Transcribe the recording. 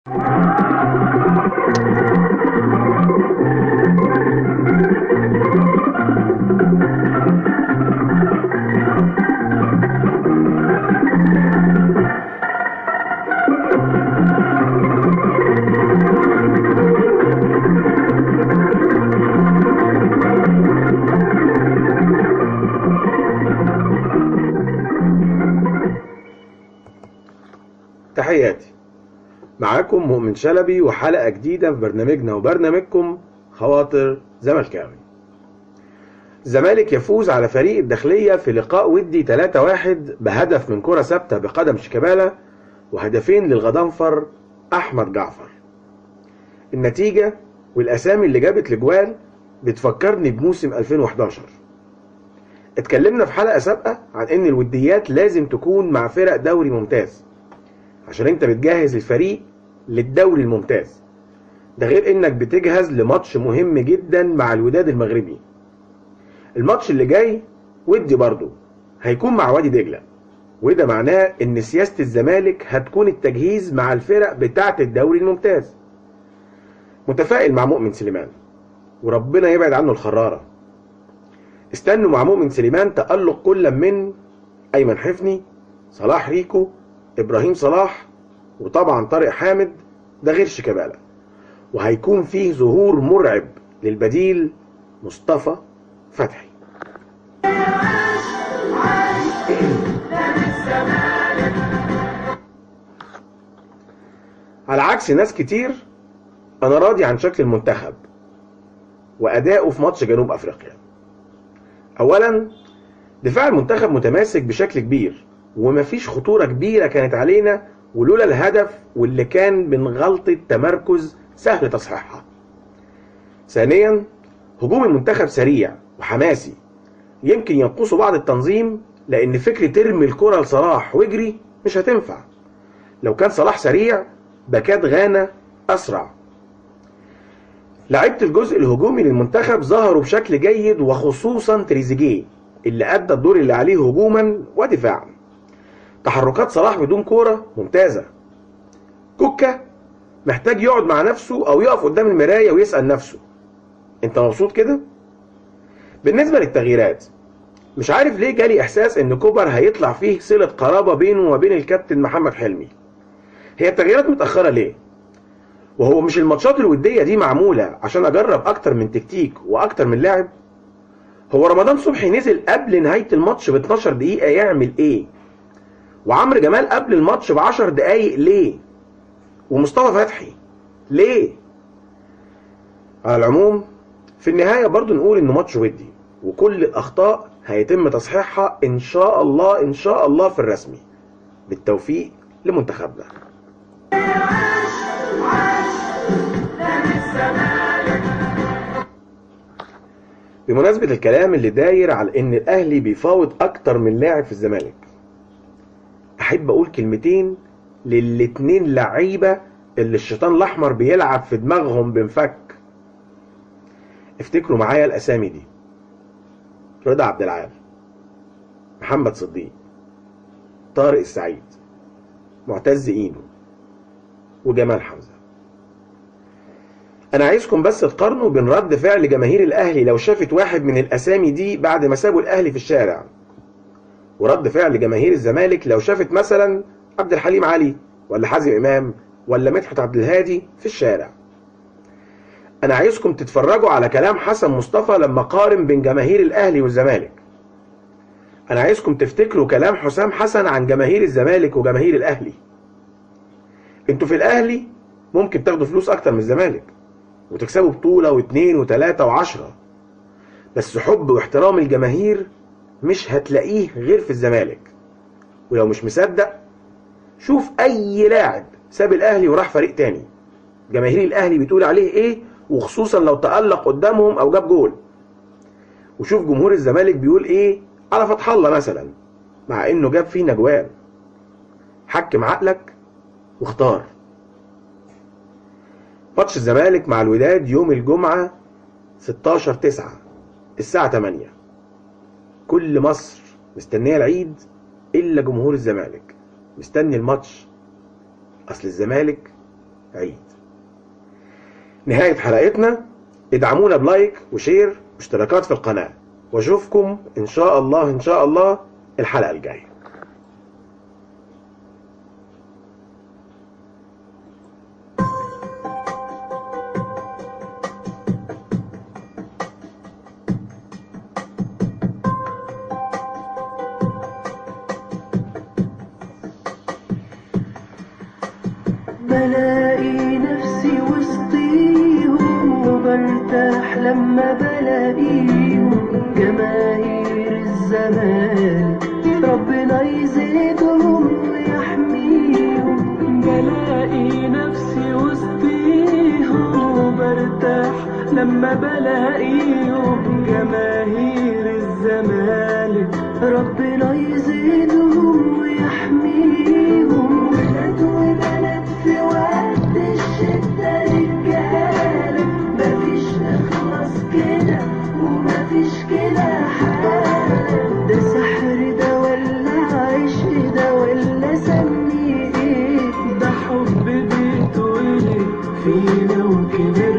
تحياتي، معاكم مؤمن شلبي وحلقة جديدة في برنامجنا وبرنامجكم خواطر زملكاوي. الزمالك يفوز على فريق الداخلية في لقاء ودي 3-1 بهدف من كرة ثابتة بقدم شيكابالا وهدفين للغضنفر أحمد جعفر. النتيجة والأسامي اللي جابت الجوال بتفكرني بموسم 2011. اتكلمنا في حلقة سابقة عن إن الوديات لازم تكون مع فرق دوري ممتاز عشان انت بتجهز الفريق للدوري الممتاز، ده غير انك بتجهز لماتش مهم جدا مع الوداد المغربي. الماتش اللي جاي ودي برضو هيكون مع وادي دجلة، وده معناه ان سياسة الزمالك هتكون التجهيز مع الفرق بتاعة الدوري الممتاز. متفائل مع مؤمن سليمان وربنا يبعد عنه الخرارة. استنوا مع مؤمن سليمان تألق كل من أيمن حفني، صلاح ريكو، إبراهيم صلاح، وطبعا طارق حامد، ده غير شيكابالا. وهيكون فيه ظهور مرعب للبديل مصطفى فتحي. على عكس ناس كتير، أنا راضي عن شكل المنتخب وأدائه في ماتش جنوب أفريقيا. أولا، دفاع المنتخب متماسك بشكل كبير ومفيش خطورة كبيرة كانت علينا، ولولا الهدف واللي كان من غلطة تمركز سهل تصحيحها. ثانيا، هجوم المنتخب سريع وحماسي، يمكن ينقصه بعض التنظيم لأن فكرة ترمي الكرة لصلاح واجري مش هتنفع. لو كان صلاح سريع باكات غانا أسرع. لعيبة الجزء الهجومي للمنتخب ظهروا بشكل جيد، وخصوصا تريزيجيه اللي أدى الدور اللي عليه هجوما ودفاعا. تحركات صلاح بدون كورة ممتازة. كوكا محتاج يقعد مع نفسه أو يقف قدام المراية ويسأل نفسه، أنت مبسوط كده؟ بالنسبة للتغييرات، مش عارف ليه جالي إحساس إن كوبر هيطلع فيه صلة قرابة بينه وبين الكابتن محمد حلمي. هي التغييرات متأخرة ليه؟ وهو مش الماتشات الودية دي معمولة عشان أجرب أكتر من تكتيك وأكتر من لاعب؟ هو رمضان صبحي نزل قبل نهاية الماتش ب 12 دقيقة يعمل إيه؟ وعمرو جمال قبل الماتش ب10 دقايق ليه؟ ومصطفى فتحي ليه؟ على العموم في النهاية برضو نقول إنه ماتش ودي وكل الأخطاء هيتم تصحيحها إن شاء الله، إن شاء الله في الرسمي. بالتوفيق لمنتخبنا. بمناسبة الكلام اللي داير على إن الأهلي بيفاوض أكتر من لاعب في الزمالك، أحب أقول كلمتين للاتنين لعيبة اللي الشيطان الأحمر بيلعب في دماغهم بمفك. افتكروا معايا الأسامي دي: رضا عبد العال، محمد صديق، طارق السعيد، معتز إينو، وجمال حمزة. أنا عايزكم بس تقارنوا بين رد فعل جماهير الأهلي لو شافت واحد من الأسامي دي بعد ما سابوا الأهلي في الشارع، ورد فعل جماهير الزمالك لو شافت مثلا عبد الحليم علي ولا حازم إمام ولا مدحت عبد الهادي في الشارع. أنا عايزكم تتفرجوا على كلام حسن مصطفى لما قارن بين جماهير الأهلي والزمالك. أنا عايزكم تفتكروا كلام حسام حسن عن جماهير الزمالك وجماهير الأهلي. انتوا في الأهلي ممكن تاخدوا فلوس أكتر من الزمالك وتكسبوا بطولة 2 و3 و10، بس حب واحترام الجماهير مش هتلاقيه غير في الزمالك. ولو مش مصدق شوف أي لاعب ساب الأهلي وراح فريق تاني، جماهير الأهلي بتقول عليه إيه، وخصوصا لو تألق قدامهم أو جاب جول. وشوف جمهور الزمالك بيقول إيه على فتح الله مثلا، مع إنه جاب فينا جوان. حكم عقلك واختار. ماتش الزمالك مع الوداد يوم الجمعة 16/9 الساعة 8. كل مصر مستنية العيد إلا جمهور الزمالك مستني الماتش. أصل الزمالك عيد. نهاية حلقتنا، ادعمونا ب like و share واشتراكات في القناة، واشوفكم ان شاء الله ان شاء الله الحلقة الجاية. بلاقي نفسي وسطيهم وبرتاح لما بلاقيهم، جماهير الزمالك ربنا يزيدهم ويحميهم. بلاقي نفسي وسطيهم وبرتاح لما بلاقيهم، جماهير الزمالك ربنا يزيدهم ويحميهم. ولاد وبنات في وقت الشدة رجالة، مفيش إخلاص كده ومفيش كده حالة. ده سحر ده ولا عشق ده ولا سميه ايه، ده حب بيتولد فينا وكده.